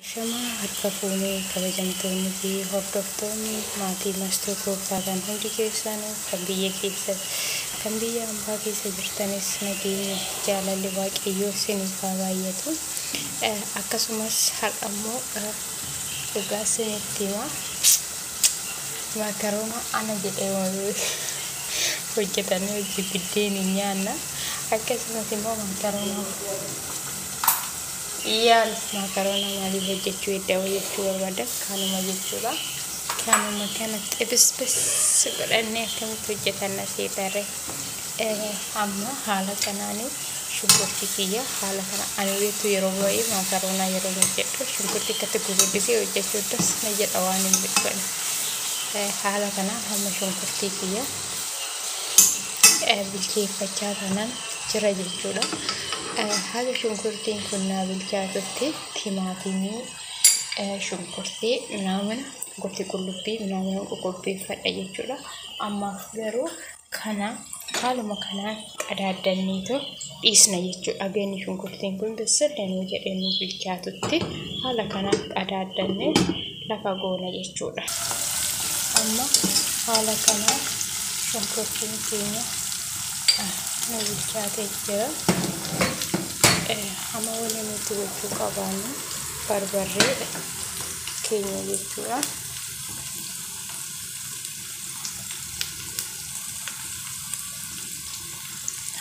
Shamaa harka fuunee kabajamtoonni fi hordoftoonni maatii Mastuu Tube hundi keessanuu kan biyya keessa kan biyya ambaa keessa jirtanis nageenya jaalalli Waaqayyoo isiniif haa baay'atu. Akkasumas har'a immoo dhugaa isinitti hima. Maakaroona ana jedhee hojjetanii hojii biddeen hin nyaanna. Akkasumas immoo maakaroona yaal maakaroona maaliif hojjechuu edda hojjechuu barbaada kanuma jechuudha. Kanuma kana xibisbis godhannee akkamitti hojjetanna seetarre. Amma haala kanaan shunkurtii kiyya haala kana ani beektu yeroo baay'ee maakaroonaa yeroo hojjedhu shunkurtii akkatti gurguddisee hojjechuu das na jedha waan hin beekne. Haala kanaan hamma shunkurtii kiyya bilcheeffachaa kanaan jira jechuudha. Haga shunkurtiin kun naa bilchaatutti timaatimii, shunkurtii minaamina, shunkurtii qullubbii minaamina qoqopheeffadha jechuudha. Ammaaf garuu kana haaluma kanaan qadaaddanneetu dhiisna jechuudha. Haga shunkurtiin kun bilsillee nuu jedhee nuu bilchaatutti haala kanaan qadaaddannee lafa goona jechuudha. Amma haala kanaan shunkurtiin keenya nu bilchaatee jira. Amma wanni nuti gochuu qabaannu barbarree keenya jechuudha.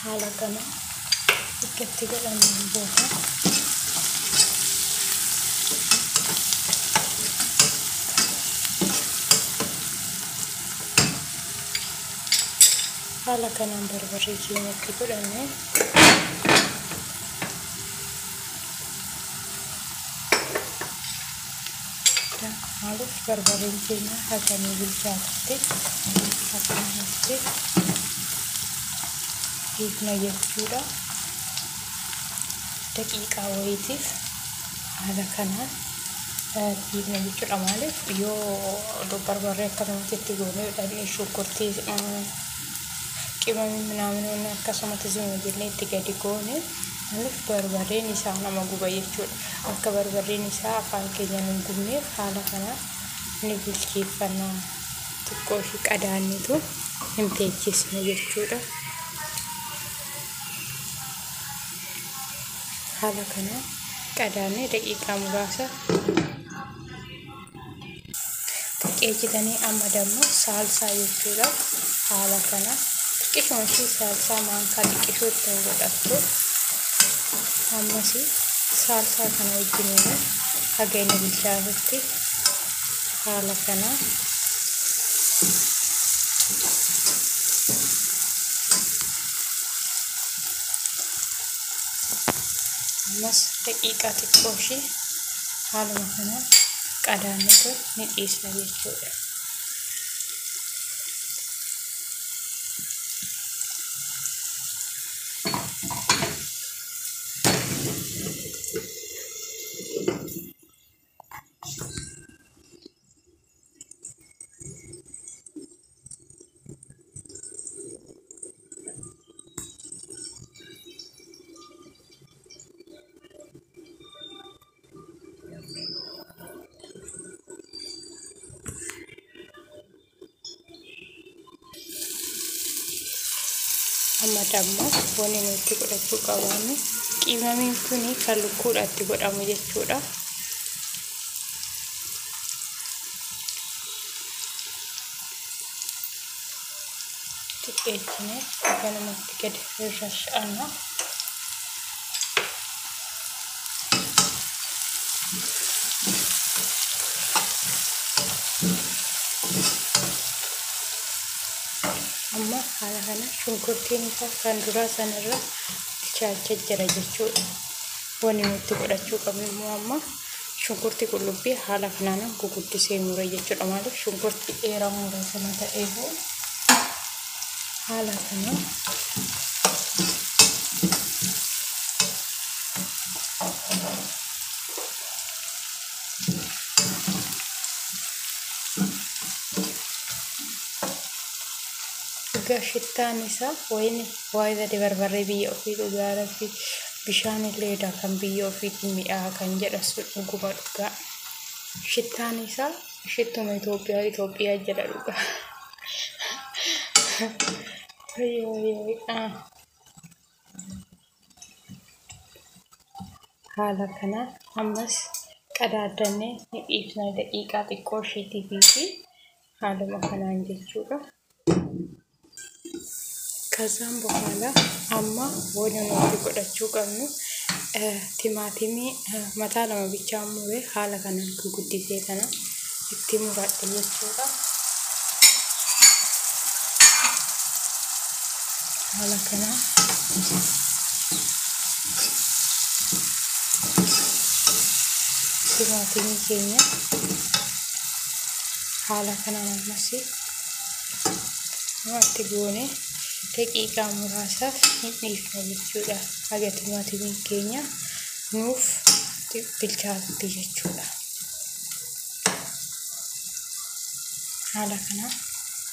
Haala kana itti godhanneen booda haala kanaan barbarree keenya itti godhannee maaliif barbarreen keenya haga nu bilchaatutti akkanatti dhiifna jechuudha. Daqiiqaa wayiitiif haala kanaan dhiifna jechuudha. Maaliif yoo barbarree akkanumatti itti goonee dhaqnee shunkurtii qimamii minaaminoonni akkasumatti zuma jennee itti gadi goone maaliif barbarreen isaa nama guba jechuudha. Akka barbarreen isaa afaan keenya nu hin gubneef haala kanaan ni bilcheeffanna. Xiqqoo ishii qadaannitu hin teechisna jechuudha. Haala kanaan qadaannee daqiiqaa muraasa xiqqeessitanii amma dammoo saalsaa jechuudha. Haala kana xiqqishuma ishii saalsaa maankaa xiqqishuu ittiin godhattu. Ammas saalsaa kana wajjiniin haga inni bilchaatutti haala kanaan ammas daqiiqaa xiqqoo ishii haaluma kanaan qadaanneetu ni dhiisna jechuudha. Amma dammoo wanni nuti godhachuu qabaannu qimamiin kun kan lukkuudhaatti godhamu jechuudha. Xiqqeessinee akkanumatti gadi irra sha'anna. Amma haala kana shunkurtiin isaa kan duraa sanarra bilchaachaa jira jechuudha. Wanni nuti godhachuu qabnu immoo amma shunkurtii qullubbii haala kanaan guguddisee mure jechuudha. Maaliif shunkurtii dheeraa mure sana ta'eef haala kanaan Dhugaa shittaan isaa wayini waa'ee barbarree biyya ofii dhugaa rabbi Bishaan illee kan biyya ofiitti mi'aa kan jedha sun dhuguma dhugaa. Shittaan isaa shittuma Itoophiyaa Itoophiyaa jedha dhugaa. Haala kana ammas qadaadannee ni dhiifna daqiiqaa xiqqoo isheetii fi haaluma kanaan jechuudha. ከዛም በኋላ amma wanti nuti godhachuu qabnu timaatimii mataa lama bichaa muree haala kanaan guguddisee kana itti muradhe jechuudha. Haala kanaan timaatimii keenya haala kanaan ammas itti goone daqiiqaa muraasaaf ni dhiifna jechuudha. Haga timaatimiin keenya nuuf bilchaatutti jechuudha. Haala kanaan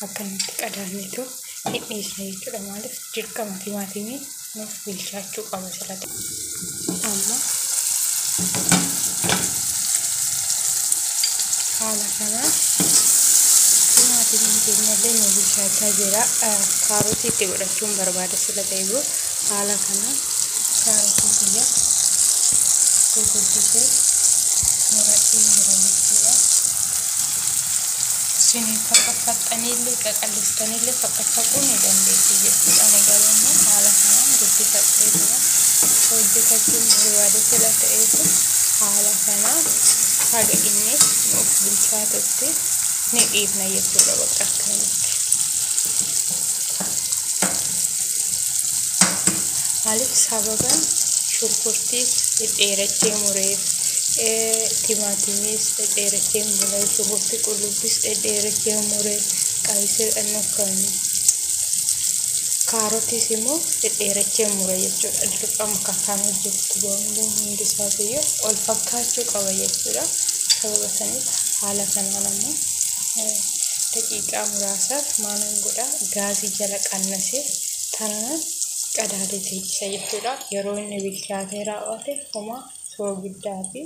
akkanatti qadaanneetu ni dhiisna jechuudha. Maaliif dirqama timaatimiin nuuf bilchaachuu qaba sila ta'e. Amma haala kanaan timaatimiin keenya illee nu bilchaachaa jira. Kaarotii itti godhachuun barbaada sila ta'eef haala kanaan kaarotii kiyya gurguddisee muradhee jira jechuudha. Isin faqqafaxxaniillee qaqallistaniillee faqqaffaquu ni dandeessu jechuudha. Ani garuu immoo haala kanaan guddifadhee hojjetachuun barbaada sila ta'eef haala kanaan haga inni nuuf bilchaatutti ni dhiifna jechuudha bakka akkanatti. Maaliif sababan shunkurtiis dhedheerachee mureef, timaatimiis dhedheerachee muree, shunkurtii qullubbiis dhedheerachee muree, qaayisee kaarotiis immoo dhedheerachee mure jechuudha. Dirqama kan hojjetu hundi isaatiiyyuu ol fakkaachuu qaba jechuudha. Sababa saniif haala kanaan ammoo daqiiqaa muraasaaf maalan godhaa gaazii jala qannasee tanaan qadaadee teechisa jechuudha. Yeroo inni bilchaatee raawwate homaa soogiddaa fi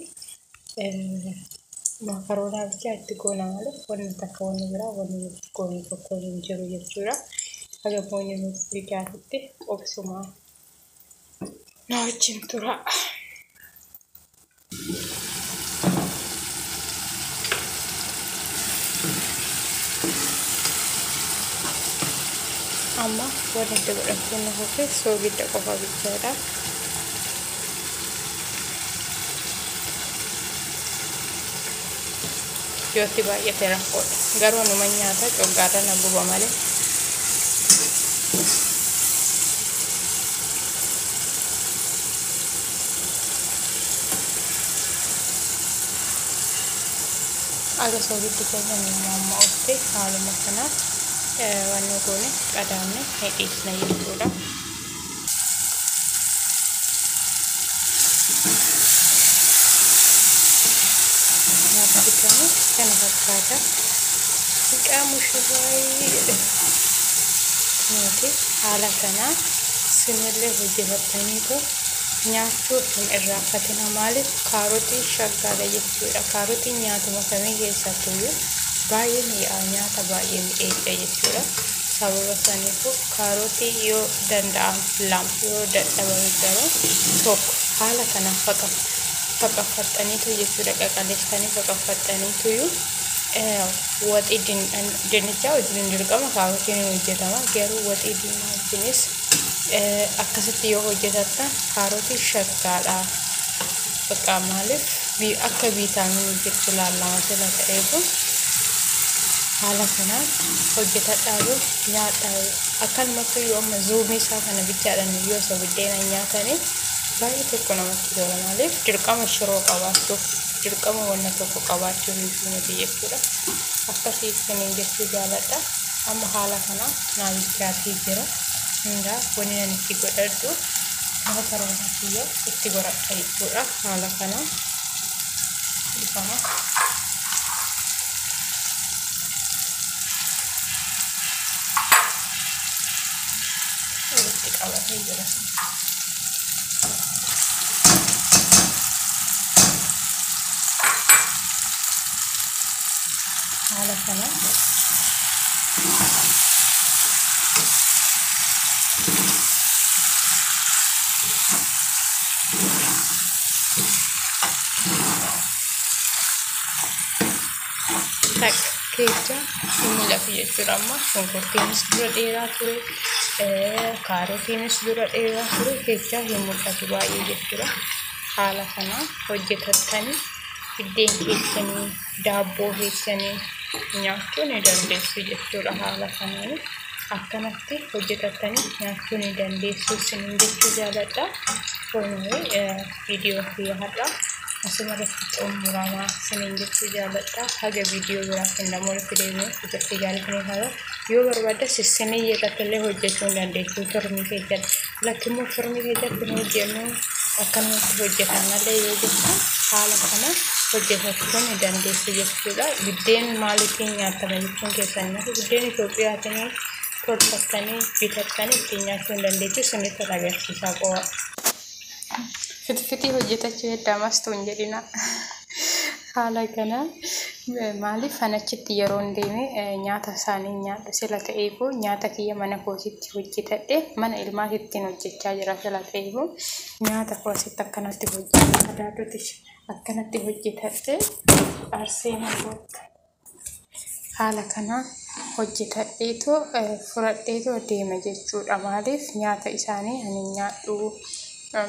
makaroonaa bichaa itti goona malee wanni takka wanni biraa wanni goonu tokko hin jiru jechuudha. Haga wanni nuuf bilchaatutti obsumaa na wajjin tura. Amma wanti itti godhachuun nu hafe soogidda qofa bichaadha. Yoo itti baay'ate rakkoodha. Garuu numa nyaata coggaarra na guba malee. Aga soogiddi keenya nu mammaa'utti haaluma kanaan wanni goone qadaamne ni dhiisna jechuudha. Nyaatni kana fakkaata. Siqaa mushurraa jedhe. Nuti haala kanaan isinillee hojjetataniitu nyaachuu hin irraanfatina. Maaliif kaarotiin shaggaadha jechuudha. Kaarotiin nyaatuma kamii keessattuyyuu baay'ee mi'aa nyaata baay'ee mi'eessa jechuudha. Sababa saniifuu kaarotii yoo danda'am lama yoo dadhabame garuu tokko haala kanaan faqaffaxxaniitu jechuudha. Qaqalleessanii faqaffaxxaniituyyuu waxii dinnichaa wajjin dirqama kaarotiin hin hojjetama. Garuu waxii diimaa wajjinis akkasitti yoo hojjetattan kaarotii shaggaadha. Bakka maaliif akka viitaaminii jechuun laallama sila ta'eef haala kanaan hojjetadhaa nyaadhaa. Akkanumatti yoo amma zuumii isaa kana bichaadhaan yoo isa buddeena nyaatanii baay'ee tokko namatti tola. Maaliif dirqama shiroo qabaachuuf dirqama wanna tokko qabaachuuf miti jechuudha. Akkasii isiniin jechuu jaaladha. Amma haala kanaan naa bilchaatee jira. Hundaa wanni ani itti godhadhu makaroonaa kiyya itti godhadha jechuudha. Haala kanaan dhiifama. Walitti qabatee jira. Haala kanaan keessa hin mul'atu jechuudha. Amma shunkurtiinis dura dheeraa ture, kaarotiinis dura dheeraa ture, keessa hin mul'atu baay'ee jechuudha. Haala kanaan hojjetattanii biddeen keessanii daabboo keessanii nyaachuu ni dandeessu jechuudha. Haala kanaan akkanatti hojjetattanii nyaachuu ni dandeessu isiniin jechuu jaaladha. Kunii viidiyoo kiyya har'aa asuma irratti xumuramaa isiniin jechuu jaaladha. Haga viidiyoo biraatiin namoonni walitti deebinu turtii gaarii isiniif haa ta'u. Yoo barbaadde sissinii irratti illee hojjechuu ni dandeessu firmii keessatti. Lakki immoo firmii keessatti hin hojjennu, akkanumatti hojjetan malee yoo jettan, haala kana hojjetachuu ni dandeessu jechuudha. Biddeen maaliitiin nyaatama jechuun keessan nyaatu biddeen Itoophiyaatiin tolfattanii bitattanii ittiin nyaachuu ni dandeessu, isinitti agarsiisaa qo'a. Fitfitii hojjetachuu heddamas tun jedhina. Haala kanaan maaliif an achitti yeroon deeme nyaata isaanii nyaadhu sila ta'eefu, nyaata kiyya mana kootitti hojjetadhe, mana ilmaatittiin hojjechaa jira sila ta'eefu, nyaata koo asitti akkanatti hojjedhe, adaaduti akkanatti hojjetadhe, arseen kootta haala kanaan hojjetadheetoo fudhadheetoo deema jechuudha. Maaliif nyaata isaanii ani nyaadhu,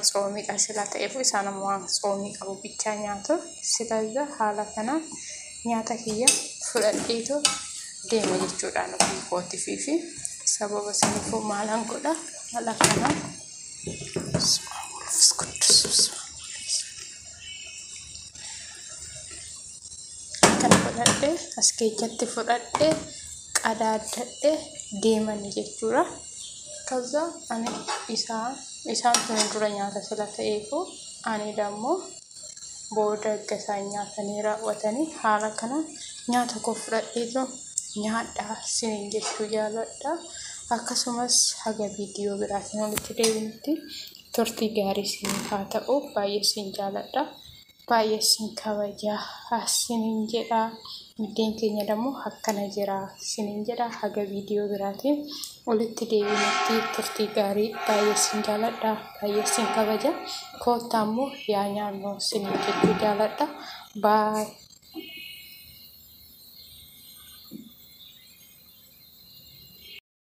tsoomiidha sila ta'eefu, isaan ammoo waan tsoomii qabu bichaa nyaatu. Sila haala kanaan nyaata kiyya fudhadheetoo deema jechuudha ofii kootiifii fi sababa saniifuu maalan godha, haala kanaan akkana godhadhee as keessatti fudhadhee qadaaddadhee deemani jechuudha. Kaza ani isaan tun dura nyaata sila ta'eefu, ani dammoo booda erga isaan nyaatanii raawwatanii haala kanaan nyaata koo fudhadheetu nyaadhaa isiniin jechuu jaaladha. Akkasumas haga viidiyoo biraatiin walitti deebinutti turtii gaarii isiniif haa ta'u. Baay'ee isin jaaladha. Baay'ee isin kabajaa isiniin jedha. Biddeen keenya dammoo akkana jira isiniin jedha. Haga viidiyoo biraatiin walitti deebinutti turtii gaarii, baay'ee isin jaaladha. Baay'ee isin kabaja. Koottaa immoo yaa nyaannu isiniin jechuu jaaladha. Baay'ee.